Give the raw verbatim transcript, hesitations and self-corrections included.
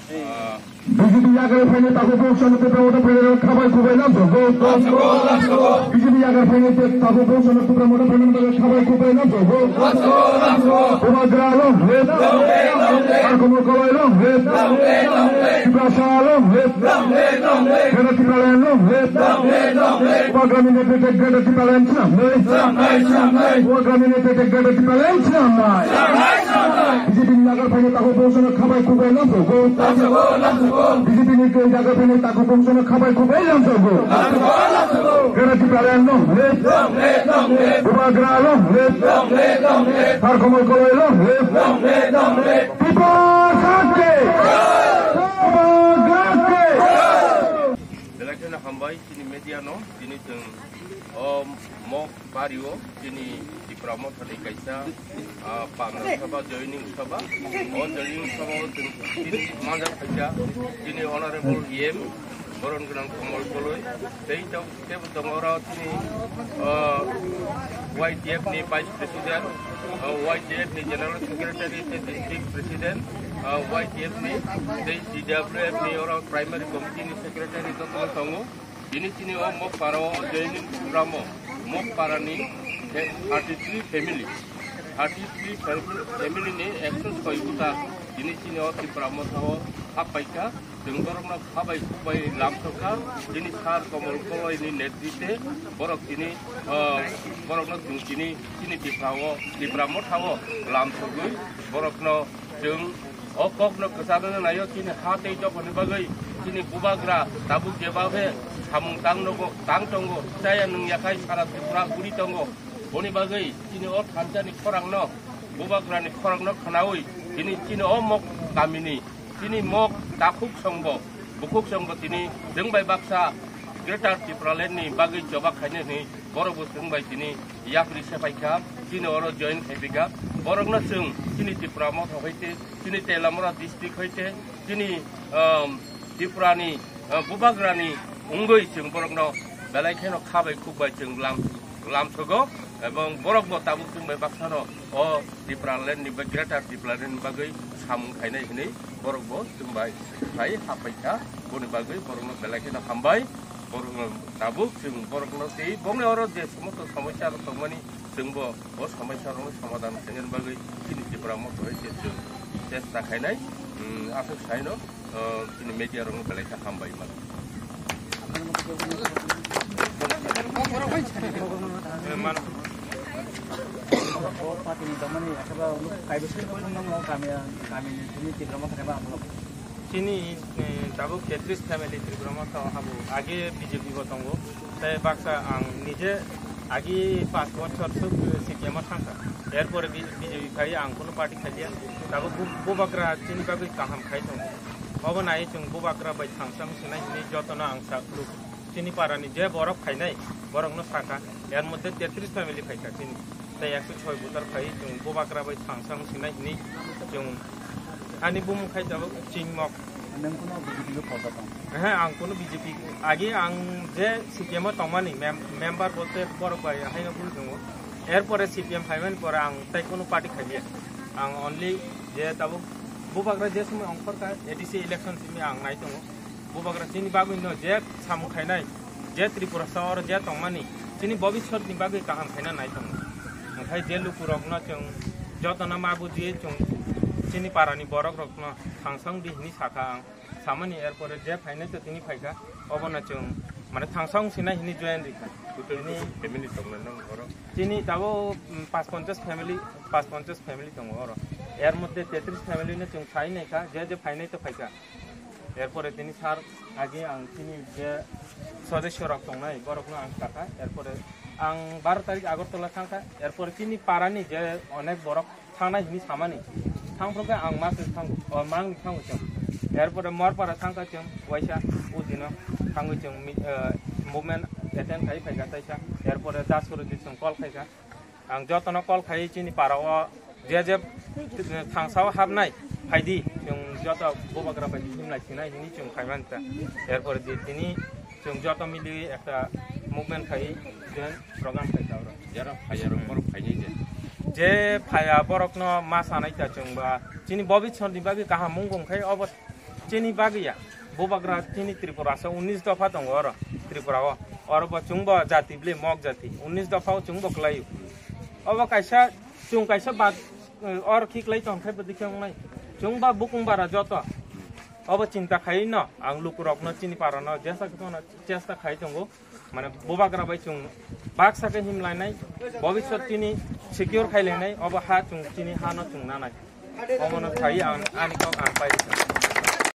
B J P yakarwi phainai takhuk bongsono Tipra Motha phainai rok khabai kubai lamsogo. B J P yakarwi phainai takhuk bongsono Tipra Motha phainai rok khabai kubai lamsogo. Bubagra long live. Arkomol Koloi long live. Tiprasa long live. Greater Tipraland long live. Bubagrani netrite Greater Tipraland swnamnai. Bubagrani netrite Greater Tipraland swnamnai. B J P ni yakarwi phainai takhuk bongsono khabai kubai lamsogo. B J P ni yakarwi phainai takhuk bongsono khabai kubai lamsogo. Greater Tipraland long live. Bubagra long live. Arkomol Koloi long live. Tiprasa ke. Bubagra ke. Belai kheno hambai chini media no, tini chwng o mok bario chini Tipra Mothani kaisa, ah, pamna sabha, joining sabha. O joining sabha o chwng tini manjak phaikha chini Honorable E M Boron Gwnang Komol Koloi, tei tei tebo tongo oro chini, ah, Y T F ni Vice President, ah, Y T F ni General Secretary tei District President, ah, Y T F ni tei T W F ni oro Primary Committee ni Secretary jotono tongo. Tini chini o Mokpara o joining program o Mokpara ni thirty three family, thirty three family ni ekso soi kuta tini chini o Tipra Motha o happaikha. Chwng borokno khabai kubai lamsokha. Chini Sir Komol Koloi ni netrite borok tini, ah, borokno chwng tini chini Tipra o, Tipra Motha o lamsogwi borokno chwng o kokno kwcharna naio. Chini ha tei dophani bagwi chini bubagra tabuk jeba khe samung tang nogo, tang tongo, chaya nung yakhai sara Tripura guri tongo. Boni bagwi chini o thansani khorangno, bubagrani khorangno khwnawi tini chini o mok kamini chini mok takhuk songbo, bukhuk songbo tini chwng bai baksa Greater Tipraland ni bagwi choba khainai hwnwi borok bo chwng bai tini yapri sepaikha, chini oro join khaipikha. Borokno chwng chini Tipra Motha hoite, chini Telamura district hoite, chini, um, Tripura ni, uh, bubagra ni wngwi chwng borokno belai kheno kha bai khuk bai chwng lam, lamsogo, ebong borok bo tabuk chwng bai baksano o Tipraland ni ba Greater Tipraland ni bagwi samung khainai hwnwi borok bo chwng bai khai haphaikha. Boni bagwi borokno belai kheno hambai. Borok, tabuk chwng borokno tei bongni oro je somosto somosya rok tongmani, chwngbo o somosya rokno somadhan khainani bagwi chini Tipra Motha bai se chwng chesta khainai. Hmm, aswk saino, uh, chini media rokno belai khe hambai mano. Eh, mano. O party ni tongmani, asaba, kaibwswk tongmani, kami, kami ni, chini Tipra Motha ni ba, Chini, eh, tabuk tetris family Tripura Motha o habo. Age B J P bo tongo. Tei baksa ang nije agi panch bochor suk C P M o thangkha. Erpore B-, B J P khai ang kuno party khaiya. Tabuk bu-, bubagra chini bagwi kaham khai tongo. Obo nai chwng bubagra bai thangsang sinai hinwi jotono ang sa-, chini parani je borok phainai, borokno sakha, er moddhe tetris family phaikha chini. Tei ekso soi voter phai, chwng bubagra bai thangsang sinai hinwi chwng ani bumung khai tabuk chingmok. Nang kuno B J P o kotor tong? He, ang kuno B J P, agi ang je C P M o tongmani mem-, member bolte borok bai haino bul tongo. Erpore C P M phaimani pore ang tei kuno party khaiya. Ang only je tabuk bubagra je somoi ongkhorkha A D C election simi ang nai tongo. Bubagra chini bagwi no je samung khainai, je Tripura sa oro je tongmani, chini bobiswt ni bagwi kaham khaina nai tongo. Okhai je lukurok no chwng jotono ma buji chwng chini para ni borok rok no thangsong di hini sakha ang samani, erpore je phainai to tini phaikha obo no chwng mane thangsong sinai hini join rikha. Total family tongna nang oro? Chini tabo, mm, pas ponchas family, pas ponchas family tongo oro. Er moddhe tetris family no chwng sai naikha, je je phainai to phaikha. Erpore tini sir agi ang chini je sodosyo rok tongnai borok no ang sakha. Erpore ang baro tarik Agartala thangkha. Erpore chini para ni je onek borok thangnai hini samani thangphru khe ang mas ni thang, o, mang ni thango chwng. Erpore Morpara thangkha chwng waisa, o dino thangwi chwng mi-, eh, movement attend khai phaikha taisa. Erpore Daskoro di chwng call khaikha. Ang jotono call khai chini para o je je thangsao habnai phaidi, chwng joto bubagra bai himlai sinai hini chwng khaimani ta. Erpore di tini chwng joto mili ekta movement khai, join program khai ta oro. Jara phaya rok borok phainai je. Je phaya borok no ma sanai ta chwng ba chini bobiswt ni bagwi kaham wng khai obo Chini bagwi ya, bubagra chini Tripura sa unis dopha tongo oro, Tripura o. Oro bo chwng bo jati bwle Mok jati, unis dopha o chwng bo kwlai o. Obo kaisa, chwng kaisa bad, eh, or khiklai tong khai bwdikhe wngnai. Chwng ba bukung bara joto. Obo chinta khai no, ang lukurok no chini para no jesa khe no chesta khai tongo. Mane bubagra bai chwng baksa khe himlainai, bobiswt chini secure khailainai, obo ha chwng chini ha no chwng nanai. Omo no khai ang ani kok ang pai rikha.